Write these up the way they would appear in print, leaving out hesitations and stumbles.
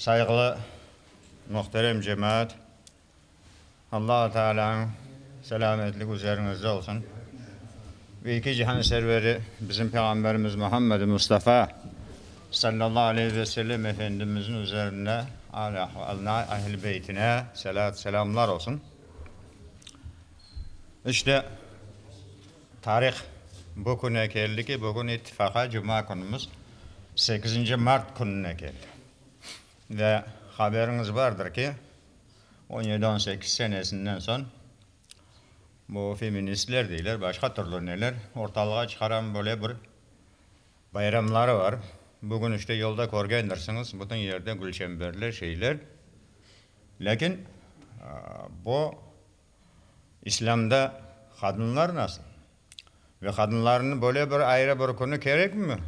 Sayğılı muhterem cemaat, Allahu Tealânıñ selâmetligi üzeriñizde olsun. Ve eki cihan serveri bizim Peyğamberimiz Muhammed Mustafa sallallahu aleyhi ve sellem Efendimizniñ üzerine, ehl-i beytine selât selâmlar olsun. İşte, tarih bu küne keldi ki, bugün ittifaqa cuma künümiz, sekizinci mart kününe keldi. Ve haberiñiz bardır ki, on yedi, on sekiz senesinden soñ bu feministler deyler, başqa türlü neler ortalığa çıqaran böyle bir bayramları bar. Bugün işte yolda körgendirsiñiz, bütün yerde gülçemberler, şeyler. Lâkin bu İslâmda qadınlar nasıl? Ve qadınlarnıñ böyle bir ayrı bir künü kerekmi?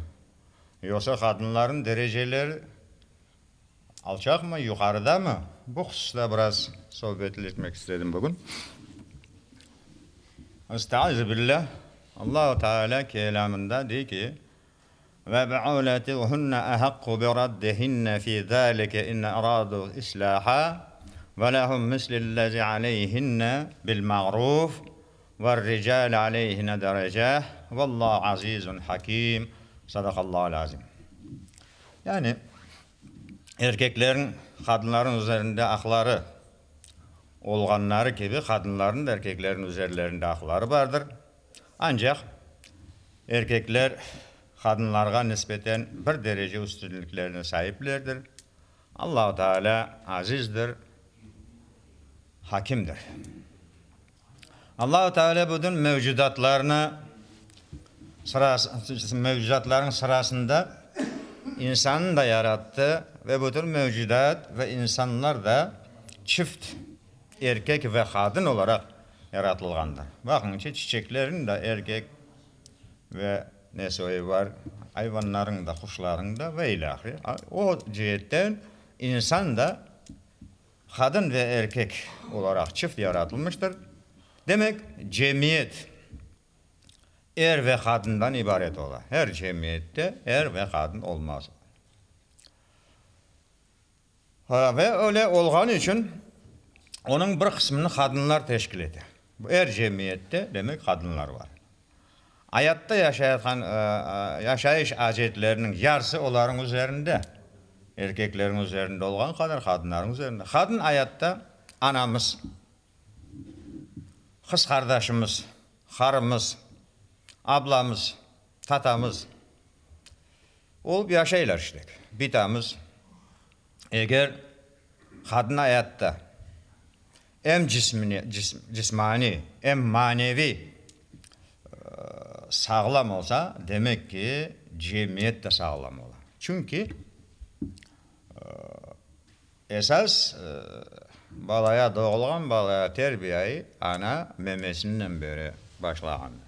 Yoqsa qadınlarnıñ dereceleri alçaqmı, yuqarıdamı? Bu hususta biraz sohbetleşmek istedim bugün. Estaizu billah, Allahu Teala kelâmında dey ki, Ve bu'uletuhunne ehakku bi raddihinne fi zâlike in erâdû islâha ve lehum mislüllezî aleyhinne bil ma'rûf ve'r-ricâli aleyhinne dereceh vellâhu azîzun hakîm. Sadakallâhu'l azîm. Yani, erkeklerin qadınların üzerinde aqları olğanları kibi, qadınların da erkeklerin üzerlerinde aqları bardır. Ancaq erkekler qadınlarğa nisbeten bir derece üstünliklerine saiplerdir. Allahu Teala azizdir, hakimdir. Allahu Teala bütün mevcudatlarnı mevcudatlarnıñ sırasında insannı da yarattı ve bütün mevcudat ve insanlar da çift, erkek ve qadın olaraq yaratılğandır. Baqıñçı, çiçeklerniñ da erkek ve ne soyu bar, ayvanlarnıñ da, quşlarnıñ da ve ilâhre. O ceetten insan da qadın ve erkek olaraq çift yaratılmıştır. Demek, cemiyet er ve qadından ibaret ola. Her cemiyette er ve qadın olmaz. Ve öyle olğanı içün onıñ bir qısmını qadınlar teşkil ete. Er cemiyette, demek, qadınlar bar. Ayatta yaşayatqan yaşayış acetleriniñ yarısı olarnıñ üzerinde, erkeklerniñ üzerinde olğan qadar qadınlarnıñ üzerinde. Qadın ayatta anamız, qız qardaşımız, qarımız, ablamız, tatamız. Olıp yaşaylar işte. Bitamız, eger qadın ayatta em cismaniy, em maneviy sağlam olsa, demek ki, cemiyet de sağlam ola. Çünki esas balaya, doğulğan balaya terbiyayı ana memesinden beri başlağandır.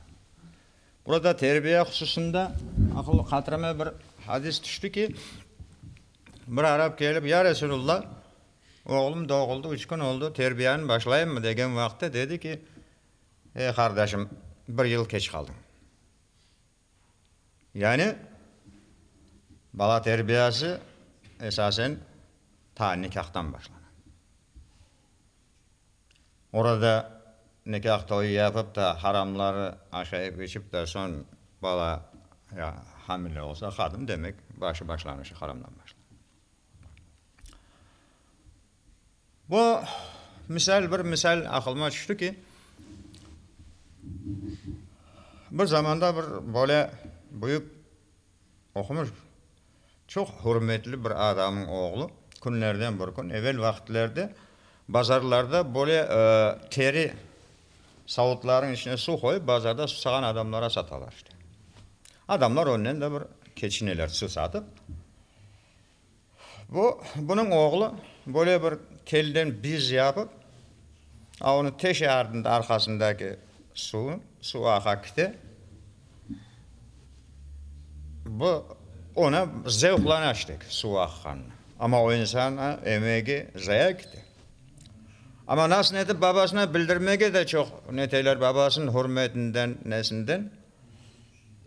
Burada terbiye hususında aqıl hatırıma bir hadis tüşti ki, bir arap kelip, Ya Resulullah, oğlum doğuldı, üç kün oldı, terbiyeni başlayımmı degen vaqıtta dedi ki, Ey qardaşım, bir yıl keç qaldıñ. Yani, bala terbiyesi esasen ta nikâhtan başlana. Orada nikâh toyu yapıp da, haramları aşayıp içip de soñ bala hamile olsa, qadın, demek, başı başlanışı haramdan başlana. Bu misal, bir misal aqılıma tüşti ki, bir zamanda bir böyle büyük oqumış, çoq hürmetli bir adamnıñ oğlu künlerden bir kün, evel vaqıtlerde bazarlarda böyle teri savutlarnıñ içine suv qoyıp, bazarda susağan adamlara satalar işte. Adamlar onnen de bir keçineler, suv satıp. Bu, bunıñ oğlu böyle bir telden biz yapıp, a onı teşe ardında, arqasındaki suvun, suv aqa kite. Bu, ona zevqlana işte, suv aqqanına. Amma o insan emegi zaya kite. Amma nasıl etip babasına bildirmege de çoq neteler, babasınıñ hürmetinden, nesinden.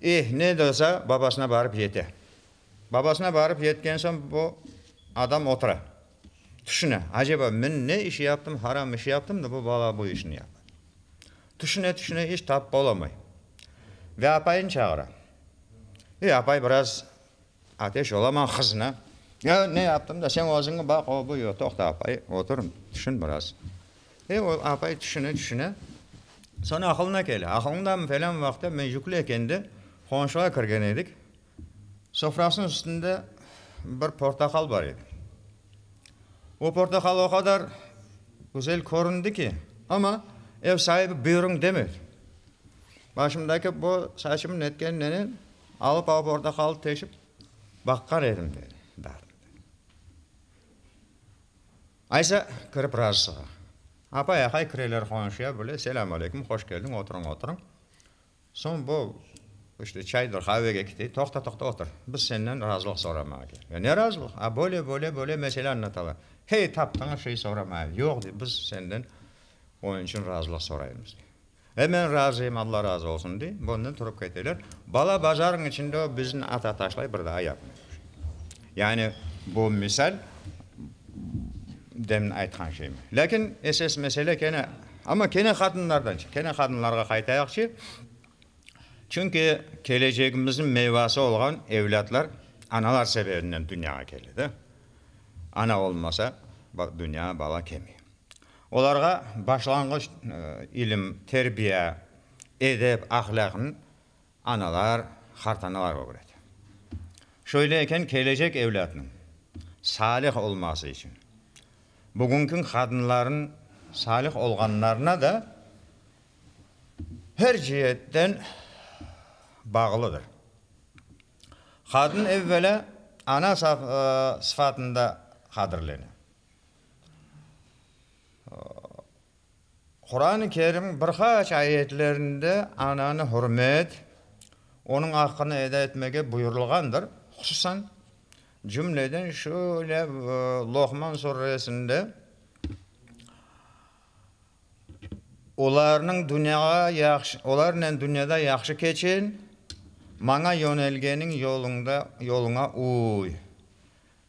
Eh, ne de olsa, babasına barıp yete. Babasına barıp yetken soñ, bu. Adam otura, tüşüne, aceba, men ne iş yaptım, haram iş yaptım da, bu bala bu işni yapa. Tüşüne, tüşüne, iç tapıp olamay. Ve apayını çağıra. E, apay biraz ateş ola, qızına, Ya, ne yaptım da, sen özüñi baq, o, bu, yoq, toqta, apay, otur, tüşün biraz. E, o apay tüşüne, tüşüne, soñ aqılına kele. Aqılında felân vaqıtta men yüklü ekende qonşuğa kirgen edik. Sofrasınıñ üstünde bir portaqal bar edi. O portaqal o qadar güzel köründi ki, amma ev saibi buyurıñ demedi. Başımdaki bu saçım netkeninen alıp o portaqalnı teşip baqqan edim, dedi. Aysa, kirip razısığa. Apay, aqay kireler qonşuya, böyle, Selâm aleyküm, hoş keldiñ, oturıñ, oturıñ. Soñ bu, işte, çaydır, qavege kete, toqta, toqta, otur, biz senden razılıq soramağa keldik. Ya ne razılıq? A böyle, böyle, böyle mesele añlatalar. Hey, taptıñız şey soramağa. Yoq, dey, biz senden onıñ içün razılıq soraymız, dey. E, men razıyım, Alla razı olsun, dey. Bundan turıp keteler. Bala bazarnıñ içinde o bizni ata taşlay, bir daa yapmay. Yani bu misal demin aytqan şeyim. Lâkin esas mesele kene, amma kene qadınlardan, kene qadınlarğa qaytayıqçı, çünki kelecegimizniñ meyvası olğan evlâtlar analar sebebinden dünyağa kele de. Ana olmasa, dünyağa bala kelmey. Olarğa başlanğıç ilim, terbiye, edep, ahlâqnı Analar, qartanalar ögrete. Şöyle eken, kelecek evlâtnıñ salih olması içün, bugünki qadınlarnıñ salih olğanlarına da her cihetten bağlıdır. Qadın evvelâ ana sıfatında qadırlene. Quran-ı Kerim bir qaç ayetlerinde ananı hürmet, onıñ aqqını eda etmege buyurılğandır. Hususan, cümleden şöyle Loqman suresinde, Olarnıñ dünyağa yahşı, olarnen dünyada yahşı keçin, maña yönelgeniñ yoluñda, yoluña uy.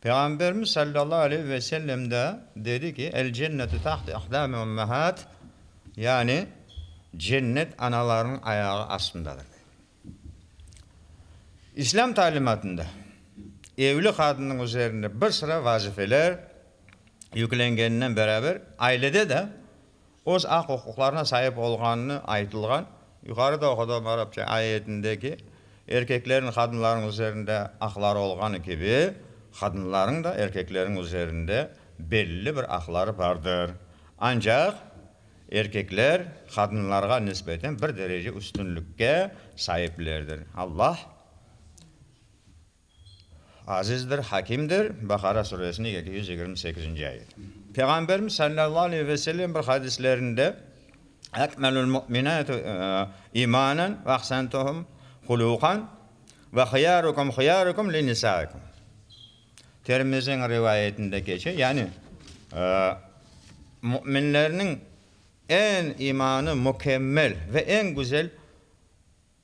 Peyğamberimiz sallallahu aleyhi ve sellem de dedi ki, El cennetu tahte aqdami ummahat, yani cennet analarnıñ ayağı astındadır, dedi. İslâm talimatında evli qadınnıñ üzerinde bir sıra vazifeler yüklengeninen beraber, ailede de öz aq-uquqlarına saip olğanını aytılğan, yuqarıda oqudım arapça ayetindeki erkeklerniñ qadınlarnıñ üzerinde aqları olğanı kibi, qadınlarnıñ da erkeklerniñ üzerinde belli bir aqları bardır. Ancaq erkekler qadınlarğa nisbeten bir derece üstünlikke saiplerdir. Allah. Azizdir, Hakimdir, Baqara suresiniñ 228-nci ayeti. Peyğamberimiz sallallahu aleyhi ve sellem bir hadislerinde, Ekmelül mu'minâtu imanen ve ahsentuhum huluqan ve hıyarukum hıyarukum li nisaikum. Termiziniñ rivayetinde keçe, yani müminlerniñ eñ imanı mükemmel ve eñ güzel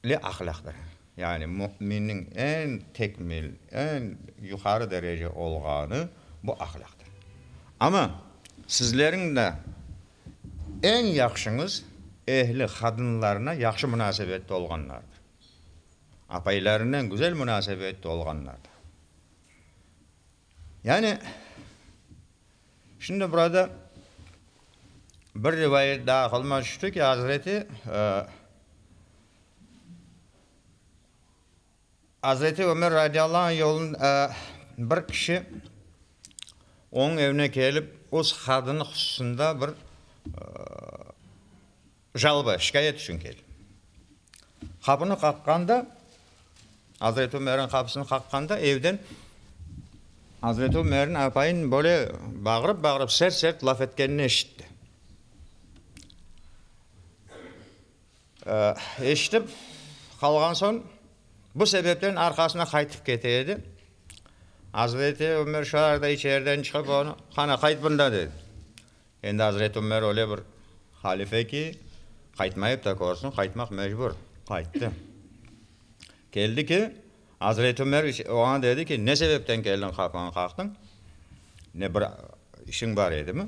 Li ahlâqtır. Yani müminniñ eñ tekmil, eñ yuqarı derece olğanı bu ahlâqtır. Amma sizleriñ de eñ yahşıñız ehli qadınlarına yahşı munasebette olğanlardır. Apaylarınen güzel munasebette olğanlardır. Yani, şimdi burada bir rivayet daa aqılıma tüşti ki, Azreti, Azreti Ömer radiyallahu anh yolun bir kişi onıñ evine kelip, öz qadını hususında bir Jalba, şikâyet içün kel. Qapını qaqqanda, Azret Ümerniñ qapısını qaqqanda, evden Azret Ümerniñ apayınıñ böyle bağırıp-bağırıp, sert-sert laf etkenini eşitti. Eşitip qalğan soñ, bu sebepten arqasına qaytıp kete edi. Azret Ümer şu arada içeriden çıqıp onı, Qana, qayt bunda, dedi. Endi Azret Ümer öyle bir halife ki, qaytmayıp da körsin, qaytmaq mecbur. Qayttı. Keldi ki, Azret Ümer oña dedi ki, ne sebepten keldiñ, qapını qaqtıñ? Ne bir işiñ bar edimi?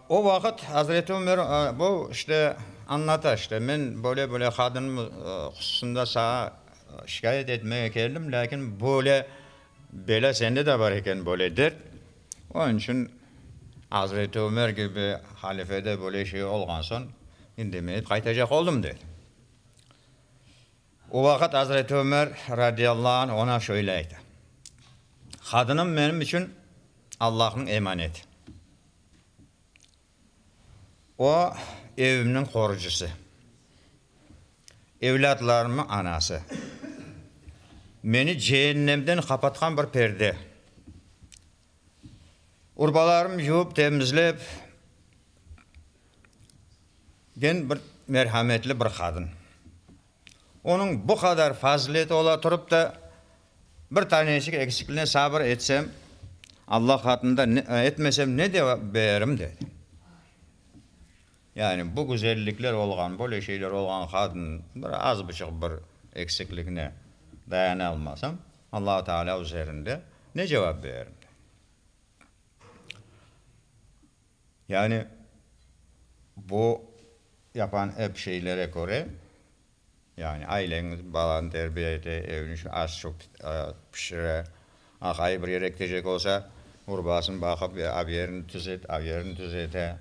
O vaqıt Azreti Ümer bu işte añlata, işte men böyle-böyle qadınım hususında saña şikâyet etmege keldim, lâkin böyle belâ sende de bar eken, böyle dert. Onıñ içün Azreti Ümer kibi halifede böyle şey olğan soñ, indemeyip qaytacaq oldım, dedi. O vaqıt Azreti Ömer radiyallahu anh oña şöyle ayta, Qadınım menim içün Allahnıñ emaneti. O, evimniñ qorucısı, evlâtlarımnıñ anası, meni ceennemden qapatqan bir perde. Urbalarımnı yuvıp, temizlep, gen bir merhametli bir qadın. Onıñ bu qadar fazileti ola turıp da, bir taneçik eksikliğine sabır etsem, Allah qatında etmesem ne cevap bererim, dedi. Yani bu güzellikler olğan, böyle şeyler olğan qadın bir az buçuq bir eksikligine dayana almasam, Allahu Teala üzerinde ne cevap bererim, dedi. Yani bu yapan ep şeylere köre, yani aileñiz balanı terbiye ete, evniñ içün aş-suv pişire, aqayı bir yere ketecek olsa, urbasını baqıp, av yerini tüzet, av yerini tüzete.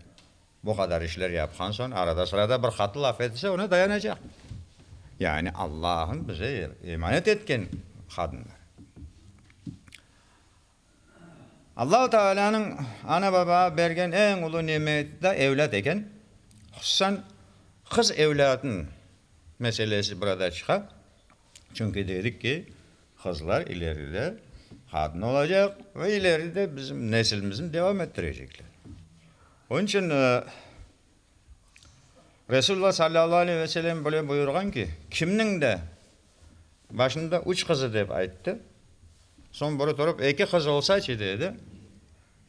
Bu qadar işler yapqan soñ, arada-sırada bir qatı laf etse, ona dayanacaq. Yani Allah'ın bize emanet etken qadınlar. Allahu Taalânıñ ana-babağa bergen eñ ulu nimeti de evlât eken. Hususan, qız evlâtnıñ meselesi burada çıqa. Çünki dedik ki, qızlar ileride qadın olacaq ve ileride bizim nesilimizni devam ettirecekler. Onıñ içün Resulullah salâllahu aleyhi ve sellem böyle buyurğan ki, kimniñ de başında üç qızı dep ayttı, soñ biri turıp eki qız olsaçı dedi,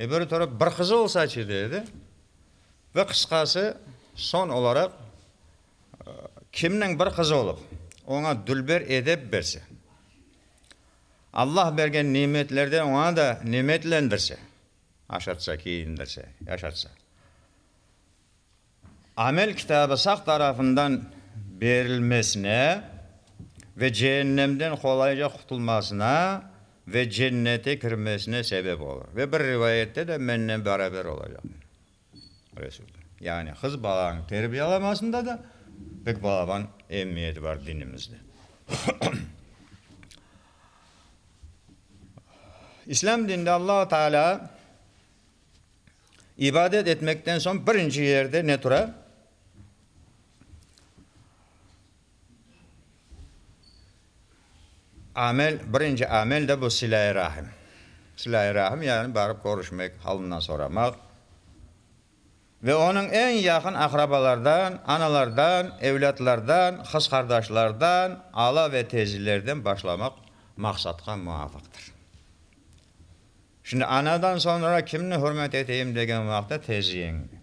ebiri turıp bir qızı olsaçı dedi ve qısqası soñ olaraq kimniñ bir qızı olıp, oña dülber edep berse, Allah bergen nimetlerden oña da nimetlendirse, aşatsa, kiyindirse, yaşatsa. Amel kitabı sağ tarafından berilmesine ve ceennemden qolayca qutulmasına ve cennete kirmesine sebep olur. Ve bir rivayette de mennen beraber olacaq, Resulullah. Yani qız balanıñ terbiyalamasında da pek balaban emiyeti bar dinimizde. İslâm dininde Allahu Teala İbadet etmekten soñ birinci yerde ne tura? Amel, birinci amel de bu silâ-i rahim. Silâ-i rahim, yani barıp körüşmek, halından soramaq. Ve onıñ eñ yaqın aqrabalardan, analardan, evlâtlardan, qız qardaşlardan, ala ve tezilerden başlamaq maqsatqa muvafıqtır. Şimdi anadan soñra kimni hürmet eteyim degen vaqıtta teziyeñni.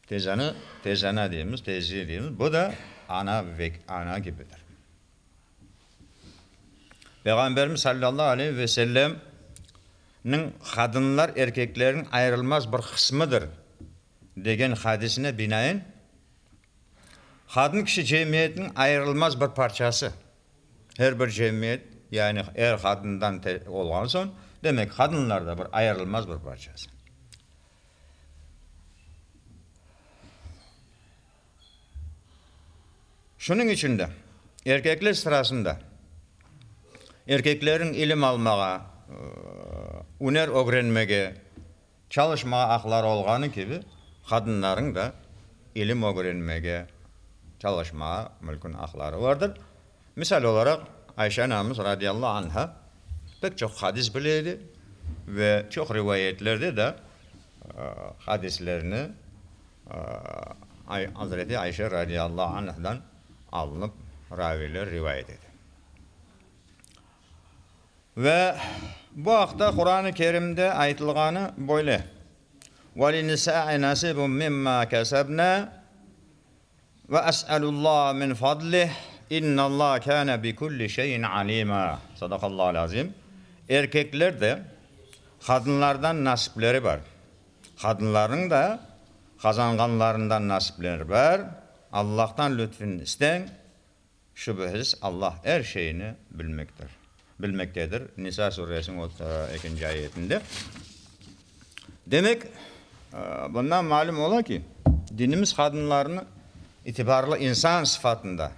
Tezeni, tezana deymiz, teziye deymiz, bu da ana ve ana kibidir. Peyğamberimiz sallallahu aleyhi ve sellemniñ qadınlar erkeklerniñ ayırılmaz bir qısmıdır degen hadisine binaen, qadın kişi cemiyetniñ ayırılmaz bir parçası. Her bir cemiyet, yani er qadından olğan soñ, demek, qadınlar da bir ayırılmaz bir parçası. Şunıñ içün de erkekler sırasında erkeklerniñ ilim almağa, üner ögrenmege, Çalışmağa aqları olğanı kibi, qadınlarıñ da ilim ögrenmege, çalışmağa mülkün aqları vardır. Misal olaraq, Ayşe anamız radiyallahu anha pek çoq hadis bile edi ve çoq rivayetlerde de hadislerni Azreti Ayşe radiyallahu anhadan alınıp raviyler rivayet ete. Ve bu aqta Quran-ı Kerimde aytılğanı böyle, Ve linnisâi nasibun mimma kesebne. Ve es'elullaha min fadlih, innallaha kâne bi kulli şeyin alîmâ. Sadakallahul azim. Erkekler de qadınlardan nasipleri bar. Qadınlarnıñ da qazanğanlarından nasipleri bar. Allahtan lütfün isteñ, şübhesiz Allah er şeyni bilmektir, bilmektedir. Nisa suresiniñ ekinci ayetinde. Demek, bundan malüm ola ki, dinimiz qadınlarnı itibarlı insan sıfatında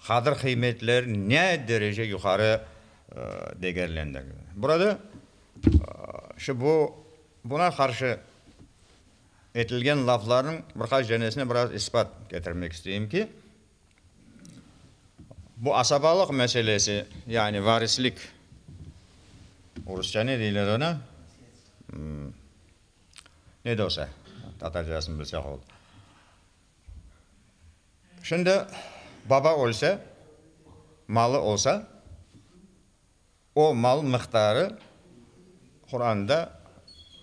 qadır-qıymetleri niayet derece yuqarı degerlendirdi. Burada şu bu, buna qarşı etilgen laflarnıñ bir qaç danesine biraz isbat ketirmek isteyim ki, Bu asabalıq meselesi, yani varislik, rusça ne deyler onı? Ne de olsa, tatarcasını bilsek oldı. Şimdi baba ölse, malı olsa, O mal miqdarı Quranda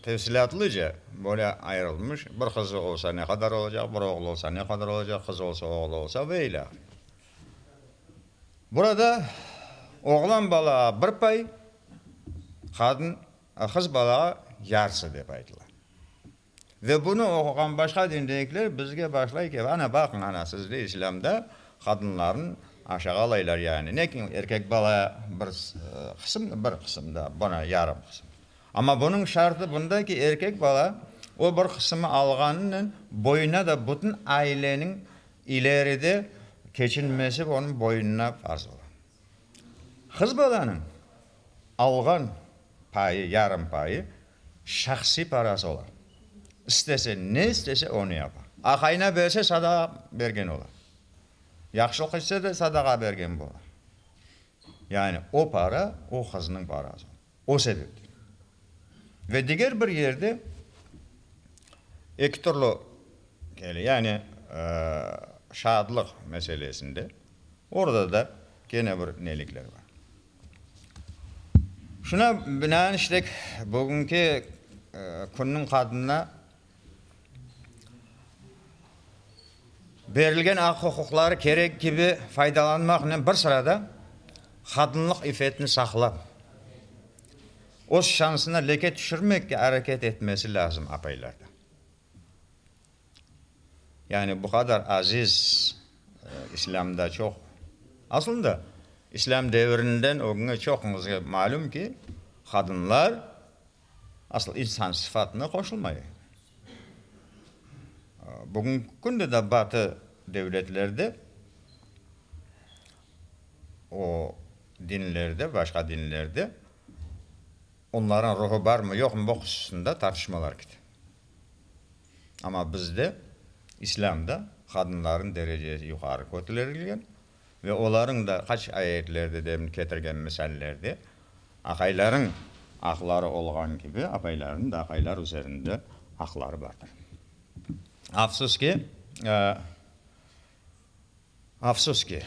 tefsilâtlıca böyle ayırılmış, bir qızı olsa ne qadar olacaq, bir oğlu olsa ne qadar olacaq, qız olsa, oğlu olsa ve ilâhre. Burada oğlan balağa bir pay, qadın, qız balağa yarısı dep aytıla. Ve bunı oquğan başqa dindekiler bizge başlay ki, ana baqıñ, ana sizde İslâmda qadınlarnı aşağalaylar, yani ne ki erkek bala bir qısım, bir qısım da buna yarım qısım. Amma bunıñ şartı bunda ki, erkek bala o bir qısımı alğanınen boyuna da bütün aileniñ ileride keçinmesi onıñ boyununa farz ola. Qız balanıñ alğan payı, yarım payı, şahsiy parası ola. İstese, ne istese, onı yapa. Aqayına berse, sadaqa bergen ola. Yahşılıq etse de, sadaqa bergen bola. Yani o para, o qıznıñ parası. O sebepten. Ve diger bir yerde eki türlü kele, yani şaadlıq meselesinde, orada da kene bir nelikler bar. Şuna binaen işte bugünki künniñ qadınına berilgen aq-uquqları kerek kibi faydalanmaqnen bir sırada qadınlıq iffetini saqlap, öz şansına leke tüşürmekke areket etmesi lâzım apaylarda. Yani bu qadar aziz İslâmda çoq, aslında İslâm devirinden ögüne çoquñızğa malüm ki, qadınlar asıl insan sıfatına qoşulmay. Bugünki künde de Batı devletlerde o dinlerde, başqa dinlerde onların ruhu barmı, yoqmı bu hususında tartışmalar kete. Amma bizde, İslâmda, qadınlarnıñ derecesi yuqarı köterilgen ve olarnıñ da qaç ayetlerde demin ketirgen misallerde aqaylarıñ aqları olğan kibi, apaylarnıñ da aqaylar üzerinde aqları bardır. Afsus ki, afsus ki,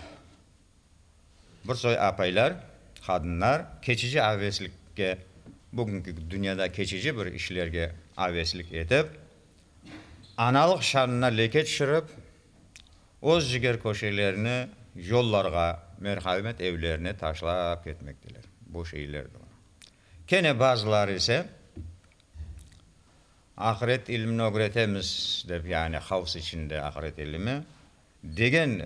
Bir soy apaylar, qadınlar keçici aveslikke, bugünki dünyada keçici bir işlerge aveslik etip, analıq şanına leke tüşürip, öz ciger köşelerini yollarğa, merhamet evlerine taşlap ketmekteler. Bu şeyler de bar. Kene bazıları ise, ahiret ilmini ögretemiz dep, yani havs içinde ahiret ilimi, Degen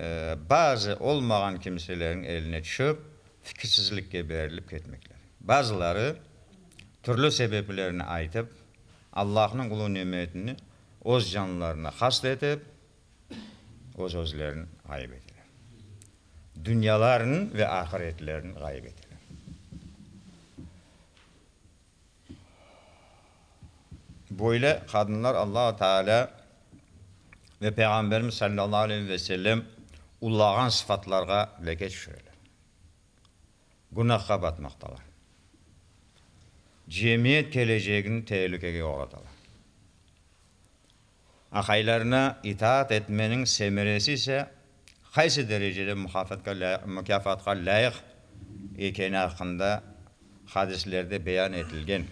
bazı olmağan kimselerniñ eline tüşip, fikirsizlikke berilip ketmekler. Bazıları türlü sebeplerni aytıp, Allahnıñ ulu nimetini öz canlarına qast etip, öz-özlerini ğayıp eteler. Dünyalarını ve ahiretlerini ğayıp eteler. Böyle qadınlar Allahu Teala ve Peyğamberimiz sallallahu aleyhi ve sellem ulağan sıfatlarğa leke tüşüreler. Günahqa batmaqtalar. Cemiyet kelecegini telükege oğratalar. Aqaylarına itaat etmeniñ semeresi ise qaysı derecede mukâfatqa lâyıq ekeni aqqında hadislerde beyan etilgen.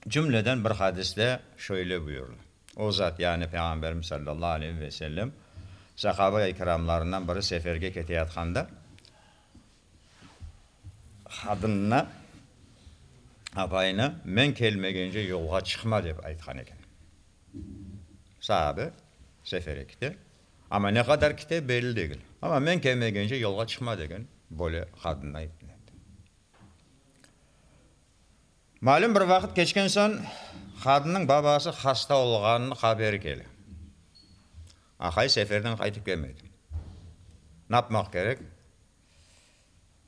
Cümleden bir hadiste şöyle buyurıla, O zat, yani Peyğamberimiz sallallahu aleyhi ve sellem. Sahaba-i kiramlarından biri seferge keteyatqanda, qadınına, apayına, men kelmegence yolğa çıqma, dep aytqan eken. Sahabe sefere kite, amma ne qadar kite belli degil. Amma men kelmegence yolğa çıqma degen, böyle qadınına aytqan. Malüm bir vaqıt keçken soñ, qadınnıñ babası hasta olğanınıñ haberi kele. Aqay seferden qaytıp kelmedi. Napmaq kerek?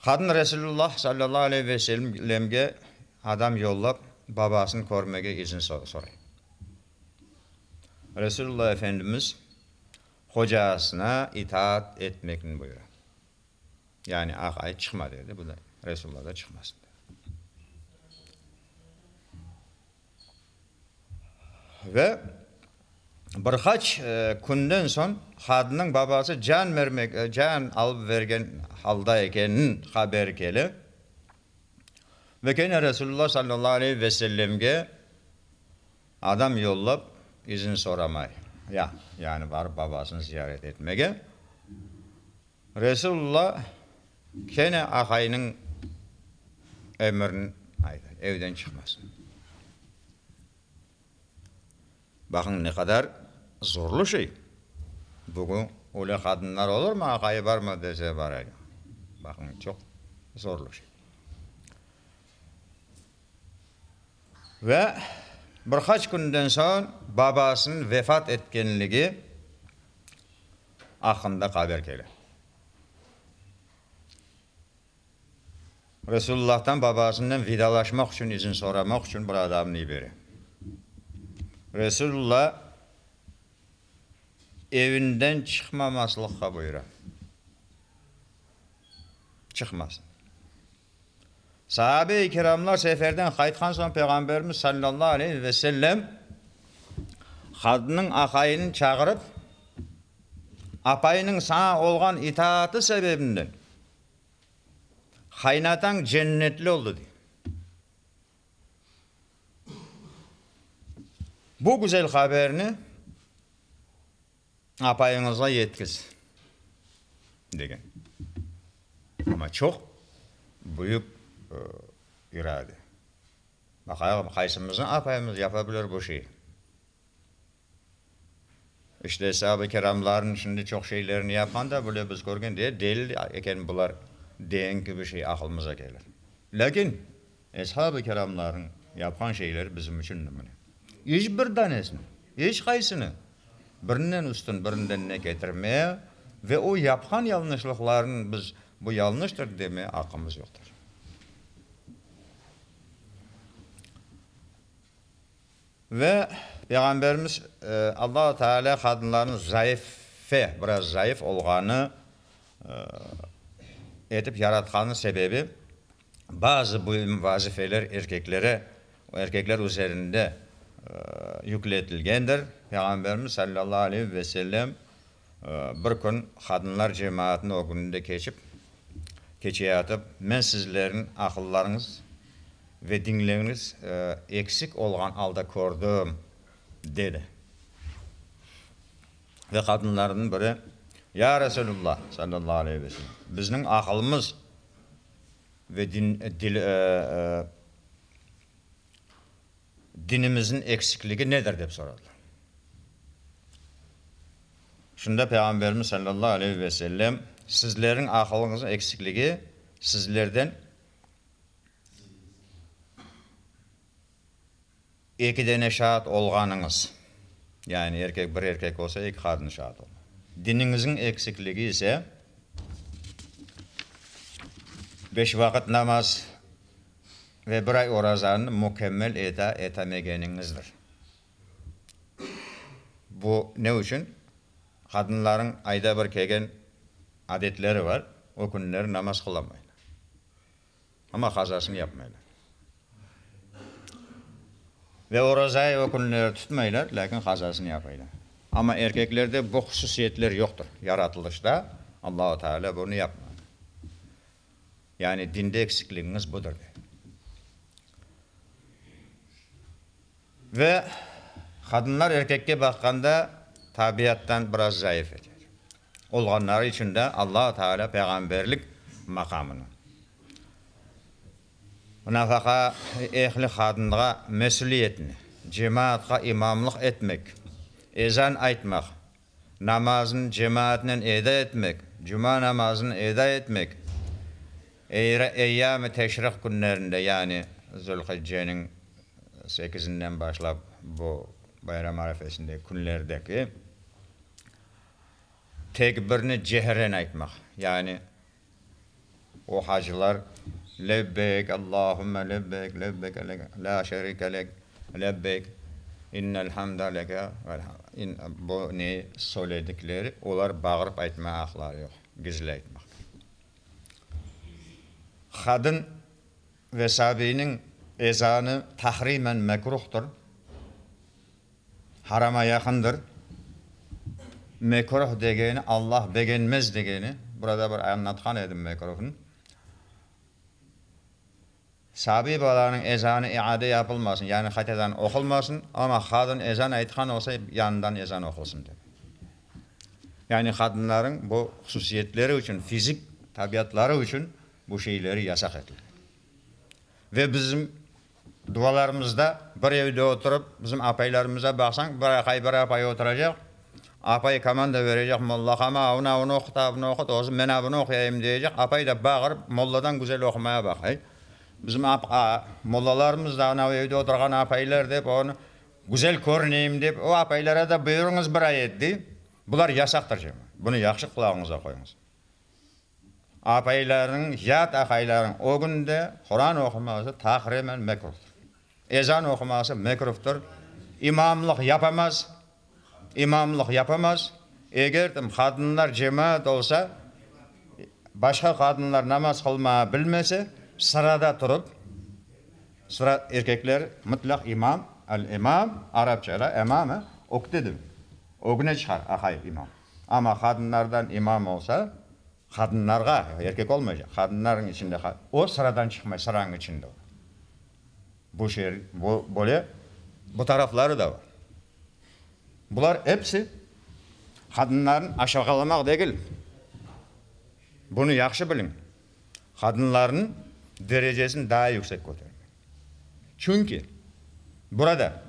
Qadın Resulullah sallallahu aleyhi ve sellemge adam yollap, babasını körmege izin soray. Resulullah Efendimiz hocasına itaat etmekni buyura. Yani aqay çıqma dedi, bu da Resulullah da çıqmasın dedi. Ve bir qaç künden soñ qadınnıñ babası can bermek, can alıp bergen halda ekeniniñ haberi kele. Ve kene Resulullah sallallahu aleyhi ve sellemge adam yollap izin soramay, ya, yani barıp babasını ziyaret etmege. Resulullah kene aqayınıñ emirini ayta, evden çıqmasın. Baqıñ, ne qadar zorlu şey. Bugün öyle qadınlar olurmı, aqayı barma dese, baray. Baqıñ, çoq zorlu şey. Ve bir qaç künden soñ babasınıñ vefat etkenligi aqqında haber kele. Resulullah'tan babasınen vidalaşmaq içün izin soramaq içün bir adamnı yibere. Resulullah evinden çıqmamaslıqqa buyura. Çıqmasın. Sahabe-i kiramlar seferden qaytqan soñ Peyğamberimiz sallallahu aleyhi ve sellem qadınnıñ aqayını çağırıp, Apayınıñ saña olğan itaatı sebebinden qaynatañ cennetli oldı, dey. Bu güzel haberni Apayıñızğa yetkiz, degen. Amma çoq büyük irade. Baqayıq, qaysımıznıñ apayımız yapa bilir bu şeyi. İşte, eshab-ı kiramlarnıñ şimdi çoq şeylerini yapqan da bile biz körgen, de, deli eken bular, degen kibi şey aqılımıza kelir. Lâkin eshab-ı kiramlarnıñ yapqan şeyleri bizim içün nümüne. İç bir danesini, iç qaysını birinden üstün birinden ne ketirmeye ve o yapqan yañlışlıqlarını biz bu yañlıştır demeye aqqımız yoqtır. Ve Peyğamberimiz Alla Teala qadınlarnı zayıfe, biraz zayıf olğanı etip yaratqanı sebebi bazı müim vazifeler erkeklere, erkekler üzerinde yükletilgendir. Peyğamberimiz sallallahu aleyhi ve sellem bir kün qadınlar cemaatınıñ ögünde keçip, keçeyatıp, Men sizlerniñ aqıllarıñız ve dinleriñiz eksik olğan alda kördim, dedi. Ve qadınlarnıñ biri, Ya Resulullah, sallallahu aleyhi ve sellem, bizniñ aqılımız ve dinimizniñ eksikligi nedir, dep soradılar. Şunda Peyğamberimiz sallallahu aleyhi ve sellem, Sizlerniñ aqılıñıznıñ eksikligi sizlerden Eki dene şaat olğanıñız, yani erkek bir erkek olsa, eki qadın şaat olmalı. Diniñizniñ eksikligi ise, beş vaqıt namaz ve bir ay orazanı mükemmel eda etemegeniñizdir. Bu ne içün? Qadınlarıñ ayda bir kelgen adetleri bar, o künleri namaz qılamaylar. Amma qazasını yapmaylar. Ve orazayı o künleri tutmaylar, lâkin qazasını yapaylar. Amma erkeklerde bu hususiyetler yoqtır. Yaratılışta Allahu Teala bunı yapmadı. Yani dinde eksikligiñiz budır, dey. Ve qadınlar erkekke baqqanda tabiattan biraz zayıf eter. Olğanları içün de Alla Teala peyğamberlik maqamını. Nafaqa ehli qadınğa mesüliyetni, cemaatqa imamlıq etmek, ezan aytmaq, namaznı cemaatnen eda etmek, cuma namazını eda etmek, eyyam-ı teşriq künlerinde, yani Zülhicceniñ sekizinden başlap bu bayram arefesindeki künlerdeki tekbirni cehren aytmaq, yani O hacılar, Lebbeyk, Allahümme lebbeyk, lebbeyk lâ şerike lek, lebbeyk, innel hamde leke, bu ne söyledikleri, olar bağırıp aytmağa aqları yoq, gizli aytmaq kerek. Qadın ve sabiyniñ ezanı tahrimen mekruhtır. Harama yaqındır. Mekruh degeni, Allah begenmez degeni. Burada bir añlatqan edim mekruhnı. Sabiy balanıñ ezanı iade yapılmasın, yani qaytadan oqulmasın, amma qadın ezan aytqan olsa, yanından ezan oqulsın dep. Yani qadınlarıñ bu hususiyetleri içün, fizik tabiatları içün bu şeyleri yasaq etilgen. Ve bizim dualarımızda bir evde oturıp, bizim apaylarımıza baqsañ, bir aqay, bir apay oturacaq, apay komanda berecek mollağa, ma avnı avnı oqut, avnı oqut, özü men avnı oquyayım deyecek, apay da bağırıp, molladan güzel oqumaya baqay. Bizim mollalarımız da anav evde oturğan apaylar dep, onı güzel körüneyim dep, o apaylara da buyurıñız bir ayet dey. Bular yasaqtır, cemaat. Bunı yahşı qulağıñıza qoyuñız. Apaylarnıñ, yat aqaylarnıñ ögünde Quran oquması tahrimen mekruhtır. Ezan oquması mekruhtır. İmamlıq yapamaz, imamlıq yapamaz. Eger de qadınlar cemaat olsa, başqa qadınlar namaz qılmağa bilmese, sırada turıp, sıra, erkekler mıtlaq imam, al-imam, arapçada emame, ögde demek, ögüne çıqar aqay imam. Amma qadınlardan imam olsa, qadınlarğa, erkek olmaycaq, qadınlarnıñ içinde, o sıradan çıqmay, sıranıñ içinde ola. Bu şer, bu, böyle, bu tarafları da bar. Bular episi qadınlarnı aşağalamaq degil. Bunı yahşı biliñ. Qadınlarnıñ derecesini daa yüksek kötermek. Çünki burada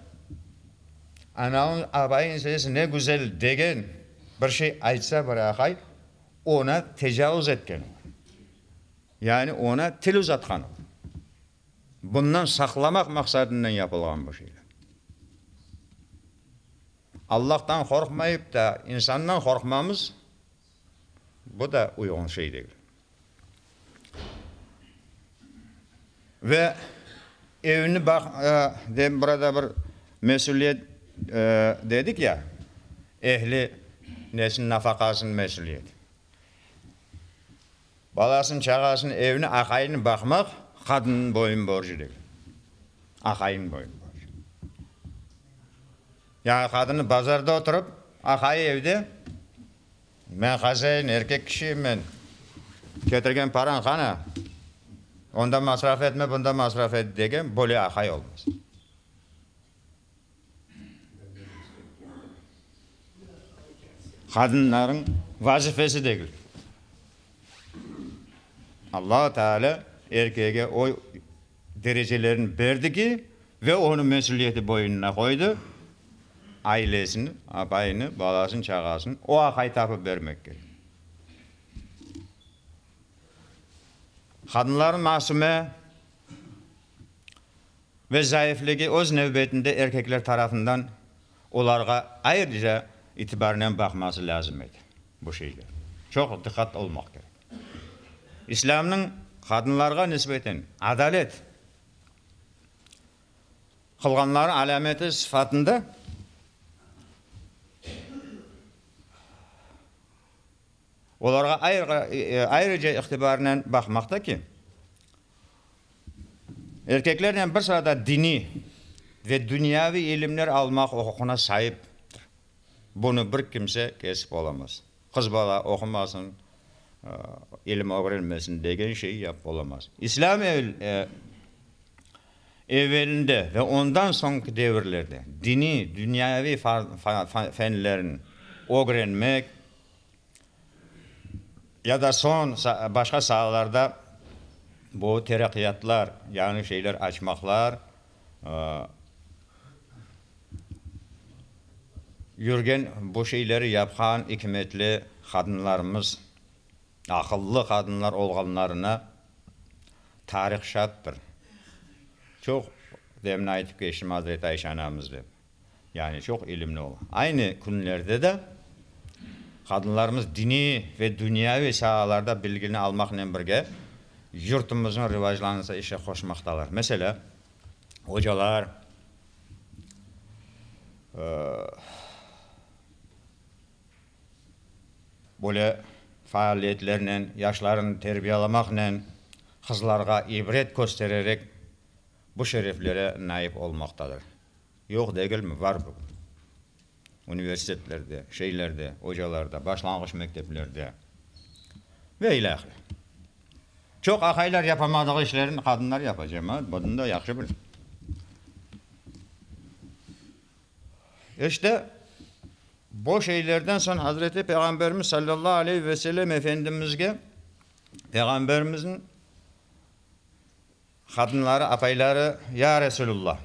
anavıñ, abayıñ sesi ne güzel degen bir şey aytsa bir aqay, oña tecavuz etken olur. Yani oña til uzatqan olur. Bundan saqlamaq maqsadınen yapılğan bu şeyler. Allahtan qorqmayıp da insandan qorqmamız, bu da uyğun şey degil. Ve evni baq, de burada bir mesüliyet dedik ya, ehli nesin nafaqasınıñ mesüliyeti. Balasın, çağasın, evni, aqayını baqmaq qadınnıñ boyun borcu degil. Aqayınıñ boyun borcu. Yani qadını bazarda oturıp, aqayı evde. Men hazein, erkek kişiyim men. Ketirgen parañ qana? Onda masraf etme, bunda masraf et degen böyle aqay olmaz. Qadınlarıñ vazifesi degil. Alla Teala erkege o derecelerini berdi ki, ve onıñ mesüliyeti boynuna qoydı, ailesini, apayını, balasını, çağasını o aqay tapıp bermek kerek. Qadınlarnıñ masume ve zayıfligi öz nevbetinde erkekler tarafından olarğa ayrıca itibarnen baqması lâzim edi. Bu şeyler çoq diqqat olmaq kerek. İslâmnıñ qadınlarğa nisbeten adalet qılğanları alâmeti sıfatında olarğa ayrıca itibarnen baqmaqta ki, erkeklernen bir sırada diniy ve dünyaviy ilimler almaq uquqına saiptir. Bunı bir kimse kesip olamaz. Qız bala oqumasın, ilim ögrenmesin degen şey yapıp olamaz. İslâm evelinde ve ondan soñki devirlerde diniy, dünyaviy fenlerini ögrenmek. Ya da soñ başqa saalarda bu teraqqiyatlar, yañı şeyler açmaqlar, yürgen bu şeyleri yapqan ikmetli qadınlarımız, aqıllı qadınlar olğanlarına tarih şattır. Çoq demin aytıp keçtim Azret Ayşe anamız dep. Yani çoq ilimli ola. Aynı künlerde de qadınlarımız diniy ve dünyaviy saalarda bilgini almaqnen birge yurtumıznıñ rivaclanısına işe qoşmaqtalar. Meselâ, ocalar, böyle faaliyetlernen, yaşlarnı terbiyalamaqnen, qızlarğa ibret köstererek bu şereflere naip olmaqtadır. Yoq degilmi? Var bugün. Universitetlerde, şeylerde, ocalarda, başlanğıç mekteplerde ve ilâhre. Çoq aqaylar yapamadığı işlerni qadınlar yapa, cemaat bunı da yahşı bile. İşte, bu şeylerden soñ Hazreti Peyğamberimiz sallallahu aleyhi ve sellem Efendimizge Peyğamberimizniñ Qadınları, apayları, Ya Resulullah!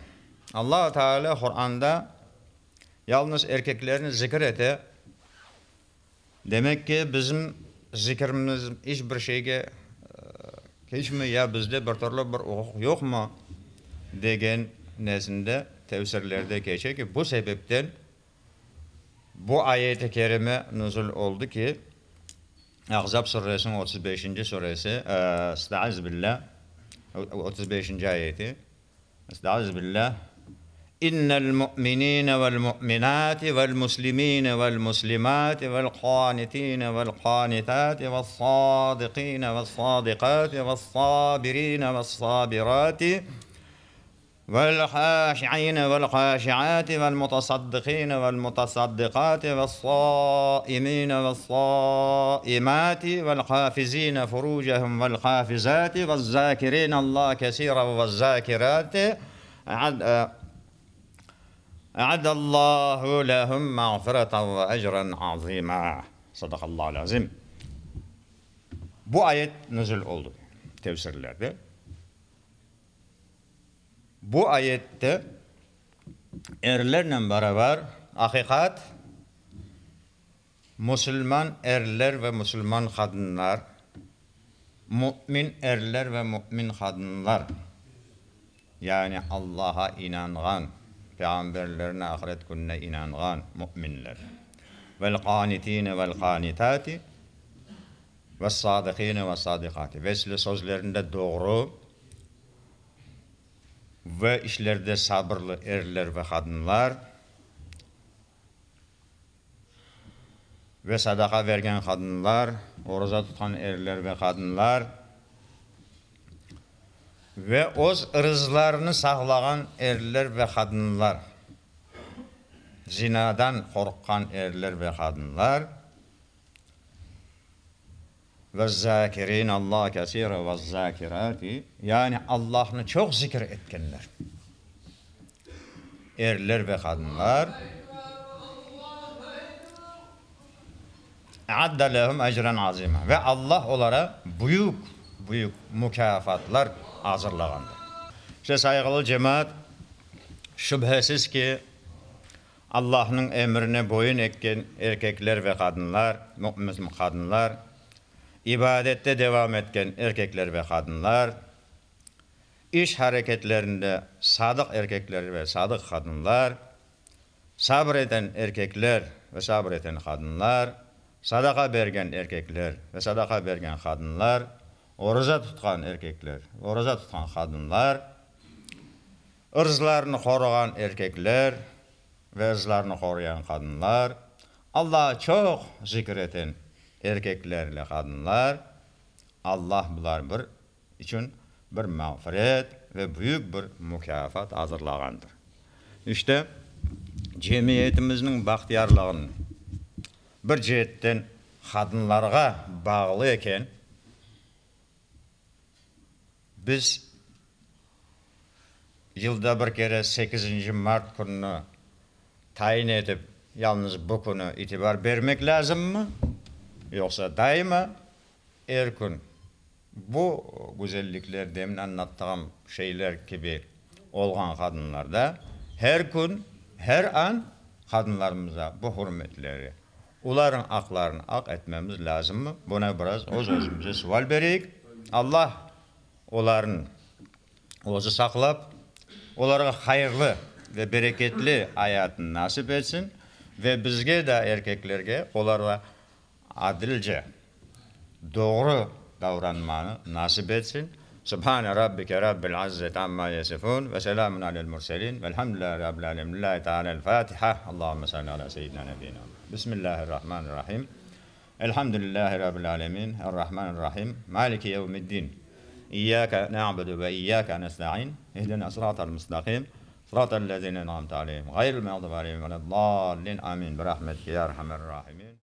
Allahu Teala Quranda yalnız erkeklerni zikir ete, demek ki, bizim zikrimiz iç bir şeyge keçmey, ya bizde bir türlü bir uquq yoqmı, degen nesinde tefsirlerde keçe ki, bu sebepten bu ayet-i kerime nuzul oldı ki, Ahzab suresiniñ 35-nci suresi, Estaizu billâh, 35-nci ayeti, Estaizu billâh, İnnel mu'minîne vel mu'minâti vel muslimîne vel muslimâti vel qânitîne vel qânitâti ves-sâdıqîne ves-sâdıqâti ves-sâbirîne ves-sâbirâti Vel-haşi'ine vel-haşi'ati vel-mutasaddıqine vel-mutasaddıqati ves-saimine ves-saimati vel-hafizine furucehum vel-hafizati vez-zakirine Allahe kesiren vez-zakirati a'addallahu lehum mağfireten ve ecren azima. Sadaqallahul azim. Bu ayet nuzul oldı tefsirlerde. Bu ayette erlernen beraber aqiqat, musulman erler ve musulman qadınlar, mümin erler ve mümin qadınlar, yani Allaha inanğan, peyğamberlerine, ahiret kününe inanğan müminler, vel-qanitine vel-qanitati, Ves-sadıqine ves-sadıqati, vesli sözlerinde doğru ve işlerde sabırlı erler ve qadınlar, ve sadaqa bergen qadınlar, oraza tutqan erler ve qadınlar, ve öz ırızlarını saqlağan erler ve qadınlar, zinadan qorqqan erler ve qadınlar, Vezzâkirîne Allâhe kesîren vezzâkirâti, yani Allahnı çoq zikir etkenler, erler ve qadınlar, e'adde lehum ecren azîmâ, ve Allah olara büyük, büyük mukâfatlar azırlağandır. İşte, sayğılı cemaat, şübhesiz ki, Allahnıñ emrine boyun ekken erkekler ve qadınlar, mümin qadınlar, ibadette devam etken erkekler ve qadınlar, iş hareketlerinde sadıq erkekler ve sadıq qadınlar, sabır eten erkekler ve sabır eten qadınlar, sadaqa bergen erkekler ve sadaqa bergen qadınlar, oraza tutqan erkekler, oraza tutqan qadınlar, Irzlarını qoruğan erkekler ve ırzlarını qoruyan qadınlar, Allaha çoq zikir eten erkekler ile qadınlar, Allah bular bir içün bir mağfiret ve büyük bir mukâfat azırlağandır. İşte, cemiyetimizniñ bahtiyarlığınıñ bir ceetten qadınlarğa bağlı eken, Biz yılda bir kere sekizinci mart kününi tayin etip, yalnız bu künü itibar bermek lâzımmı, yoqsa daima? Er kün bu güzellikler, demin añlattığım şeyler kibi olğan qadınlarda her kün, her an qadınlarımıza bu hürmetleri, olarnıñ aqlarını aq etmemiz lâzımmı? Buna biraz öz-özümüze sual bereyik. Allah olarnı özü saqlap, olarğa hayırlı ve bereketli ayatnı nasip etsin ve bizge de, erkeklerge, olarğa adilce, doğru davranmanı nasip etsin. Subhane Rabbike Rabbil izzeti amma yasifun ve selamun alel murselin velhamdülillahi Rabbil alemin. Lillahi Teala'l Fatiha. Allahümme salli ala seyyidina nebiyina. Bismillahirrahmanirrahim. Elhamdülillahi Rabbil alemin. Errahmanirrahim. Maliki yevmiddin. İyyâke na'budu ve iyyâke nesta'in. İhdina sıratal mustaqim. Sıratal lezine en'amte aleyhim. Gayril mağdubi aleyhim veled-dallin. Amin. Birahmetike ya erhamer rahimin.